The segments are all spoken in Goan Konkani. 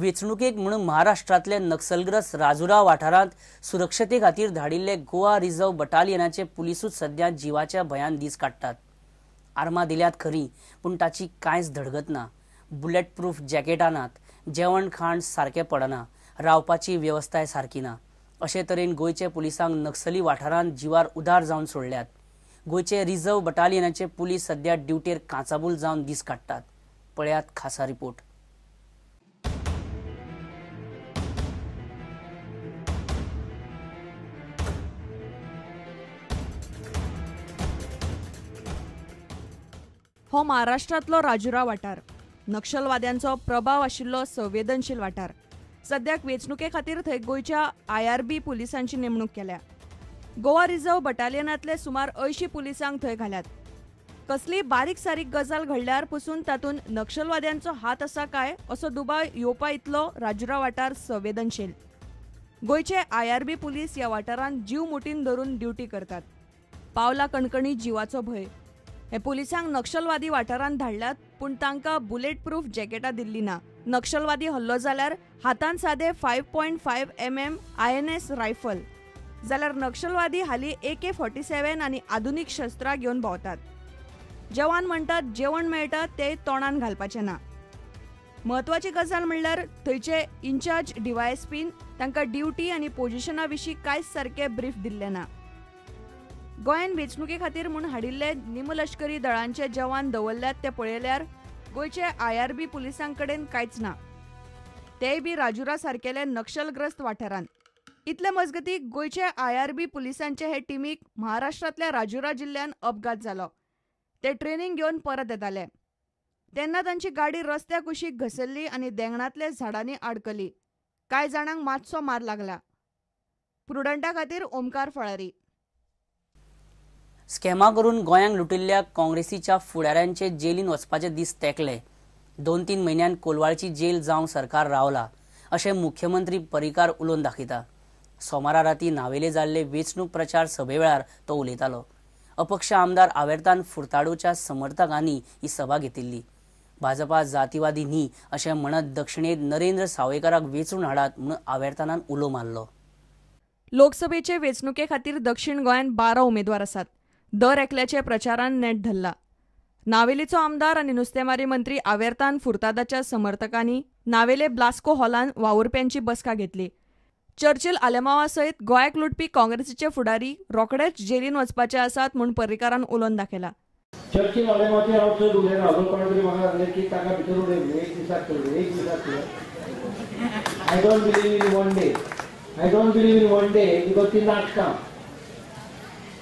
वेंचणुकेक म्हणून महाराष्ट्रांतले नक्सलग्रस्त राजुरा वाठारांत सुरक्षते खातीर धाडिल्ले गोवा रिझर्व्ह बटालियनाचे पुलिसूच सध्या जिवाच्या भंयान दीस काडटात। आर्मां दिल्यात खरी, पूण ताची कांयच धडगत ना। बुलेट प्रूफ जॅकेटां नात, जेवण खाण सारकें पडना, रावपाची वेवस्थाय सारकी ना। अशे तरेन गोंयचे पुलिसांक नक्सली वाठारांत जिवार उदार जावन सोडल्यात। गोंयचे रिझर्व्ह बटालियनाचे पुलीस सध्या ड्युटेर काचाबूल जावन दीस काडटात। पळयात खासा रिपोर्ट। हो महाराष्ट्रांतलो राजुरा वाठार नक्षलवाद्यांचो प्रभाव आशिल्लो संवेदनशील वाठार। सद्याक वेंचणुके खातीर थंय गोंयच्या IRB पुलिसांची नेमणूक केल्या। गोवा रिझर्व्ह बटालियनांतले सुमार 80 पुलिसांक थंय घाल्यात। कसली बारीक सारीक गजाल घडल्यार पसून तातूंत नक्षलवाद्यांचो हात आसा काय असो दुबाव येवपा इतलो राजुरा वाठार संवेदनशील। गोंयचे IRB police ह्या वाठारांत जीव मुठीन धरून ड्युटी करतात। पावला कणकणी जिवाचो भंय। हे पुलिसांक नक्षलवादी वाठारांत धाडल्यात, पूण तांकां बुलेट प्रूफ जॅकेटां दिल्ली ना। नक्षलवादी हल्लो जाल्यार हातान सादे 5.5 mm INS rifle जाल्यार नक्षलवादी हालीं AK-47 आनी आधुनीक शस्त्रां घेवन भोंवतात। जवान म्हणटात जेवण मेळटा तें तोंडान घालपाचें ना। म्हत्वाची गजाल म्हणल्यार थंयचे इन्चार्ज DYSPन तांकां ड्युटी आनी पोजिशना विशीं कांयच सारकें ब्रीफ दिल्लें ना। गोंयान वेंचणुके खातीर म्हूण हाडिल्ले निमलश्करी दळांचे जवान दवरल्यात ते पळयल्यार गोंयचे IRB पुलिसां कडेन कांयच ना, तेय बी राजुरा सारकेले नक्षलग्रस्त वाठारांत। इतले मजगती गोंयचे IRB पुलिसांचे हे टिमीक महाराष्ट्रांतल्या राजुरा जिल्ल्यांत अपघात जालो। ते ट्रेनिंग घेवन परत येताले तेन्ना तांची गाडी रस्त्या कुशीक घसरली आनी देंगणांतल्या झाडांनी आडकली। कांय जाणांक मातसो मार लागला। प्रुडंटा खातीर ओमकार फळारी। स्कॅमा करून गोंयांक लुटिल्ल्या काँग्रेसीच्या फुडाऱ्यांचे जेलीन वचपाचे दीस तेंकले। 2-3 म्हयन्यान कोलवाळची जेल जावंक सरकार रावला अशें मुख्यमंत्री पर्रीकार उलोवन दाखयता। सोमारा राती नावेले जाल्ले वेंचणूक प्रचार सभे वेळार तो उलयतालो। अपक्ष आमदार आवेर्तान फुर्ताडोच्या समर्थकांनी ही सभा घेतिल्ली। भाजपा जातीवादी न्ही अशें म्हणत दक्षिणेंत नरेंद्र सावयकाराक वेंचून हाडात म्हणून आवेर्तानान उलो मारलो। लोकसभेचे वेंचणुके खातीर दक्षिण गोंयांत 12 उमेदवार आसात। दर एकल्याचे प्रचारान नेट धरला। नावेलीचो आमदार आनी नुस्तेमारी मंत्री आवेर्तान फुर्तादाच्या समर्थकांनी नावेले ब्लास्को हॉलान वावुरप्यांची बसका घेतली। चर्चिल आलेमावा सयत गोंयाक लुटपी काँग्रेसीचे फुडारी रोखडेच जेलीन वचपाचे आसात म्हूण पर्रीकारान उलोवन दाखयला। चर्चिल आलेमावाचेर हांव चड उलयना, कोण तरी म्हाका सांगलें की ताका भितर उडय, एक दिसाक कर, एक दिसाक कर। I don't believe in one day, I don't believe in one day because ती नाटकां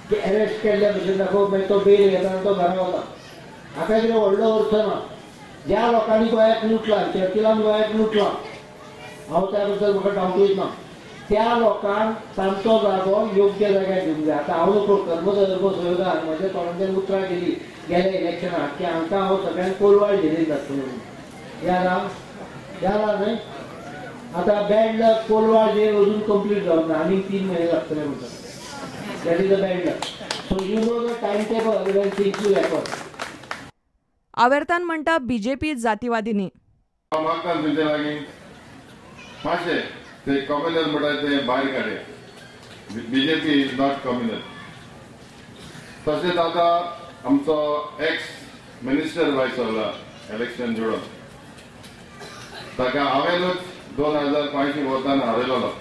की अरेस्ट केल्ल्या भशेन दाखोवप, मागीर तो बेल घेता आनी तो घरा वता। हाका कितें व्हडलो अर्थ ना। ज्या लोकांनी गोंयाक लुटलां, चर्चिलान गोंयाक लुटलां, हांव त्या बद्दल म्हाका डावटूच ना, त्या लोकांक तांचो जागो योग्य जाग्यार दिवंक जाय। आतां हांव नको कर्मधर्म सहयोगान म्हज्या तोंडांतल्यान उतरां गेली गेल्या इलेक्शनाक की हांकां हांव सगळ्यांक कोलवाळ जेलीन घातलो म्हणून। याद न्हय? आतां बॅड लक, कोलवाळ जेल अजून कंप्लीट जावंक ना, आनीक 3 म्हयने लागतले म्हणटात। That is a bad luck. So you know the timetable when things will happen. Avertano म्हणटा बीजेपी जातीवादी न्ही। मागता तुमचे लागीं मातशें ते कम्युनल म्हणटा ते भायर काडया। BJP is not communal. तशेंच आतां आमचो एक्स मिनिस्टर भायर सरला इलेक्शन जोडून, ताका हांवेनूच 2500 वोटान हारयलेलो।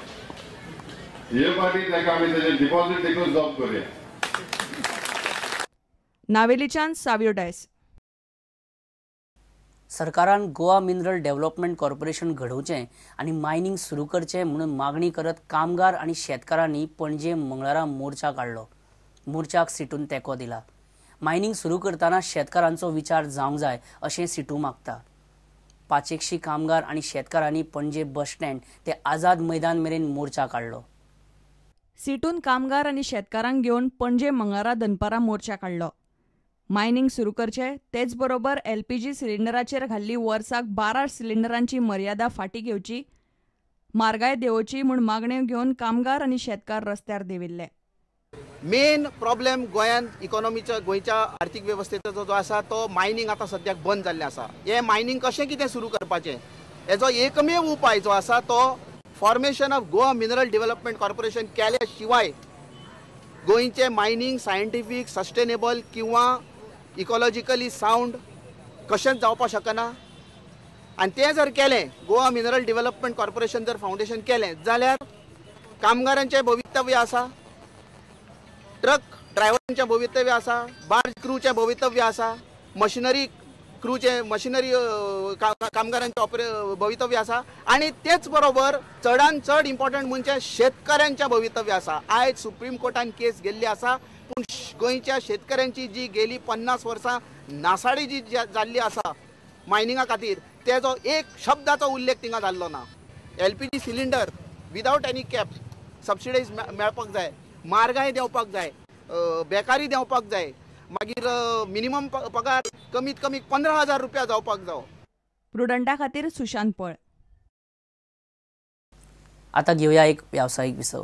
हे पार्टी ताका आमी तेजे डिपॉझिट देखून जॉब करूया। नावेलीच्यान सावियो डायस। सरकारान गोवा मिनरल डेव्हलपमेंट कॉर्पोरेशन घडोवचें आनी मायनिंग सुरू करचें म्हणून मागणी करत कामगार आनी शेतकारांनी पणजे मंगळारा मोर्चा काडलो। मोर्चाक सिटून तेंको दिला। मायनिंग सुरू करतना शेतकारांचो विचार जावंक जाय अशें सिटू मागता। 500 कामगार आनी शेतकारांनी पणजे बस स्टँड ते आझाद मैदान मेरेन मोर्चा काडलो। सिटून कामगार आनी शेतकारांक घेवन पणजे मंगळारा दनपारा मोर्चा काडलो। मायनिंग सुरू करचे तेच बरोबर LPG सिलिंडराचेर घाल्ली वर्साक 12 सिलिंडरांची मर्यादा फाटी घेवची, म्हारगाय देंवोवची म्हूण मागण्यो घेवन कामगार आनी शेतकार रस्त्यार देंविल्ले। मेन प्रॉब्लेम गोंयांत इकॉनॉमीचो, गोंयच्या आर्थीक वेवस्थेचो जो आसा तो मायनिंग आतां सद्याक बंद जाल्लें आसा। हें मायनिंग कशें कितें सुरू करपाचें, हेजो एकमेव उपाय जो आसा तो formation of Goa mineral development corporation केल्या शिवाय गोंयचें मायनींग सायंटिफीक सस्टेनेबल किंवा इकॉलॉजिकली सावंड कशेंच जावपाक शकना. आनी तें जर केलें, गोवा मिनरल डेव्हलपमेंट कॉर्पोरेशन जर फावंडेशन केलें जाल्यार कामगारांचें भवितव्य आसा, ट्रक ड्रायव्हरांचें भवितव्य आसा, बार्ज क्रूचें भवितव्य आसा, मशिनरी क्रूचें मशिनरी कामगारांचें भवितव्य आसा आनी तेच बरोबर चडान चड इम्पॉर्टंट म्हणजे शेतकऱ्यांचें भवितव्य आसा. आयज सुप्रीम कोर्टान केस गेल्ली आसा, पूण गोंयच्या शेतकऱ्यांची जी गेली 50 वर्सां नासाडी जी जाल्ली आसा मायनिंगा खातीर तेजो एक शब्दाचो उल्लेख थिंगा जाल्लो ना. LPG cylinder without any cap subsidise मेळपाक जाय, म्हारगाय देंवपाक जाय, बेकारी देंवपाक जाय, मागीर मिनिमम पगार कमीत कमी 15,000 रुपया जावपाक जावो. प्रुडंटा खातीर सुशांत पळ. आता घेवया एक व्यावसायिक विसव.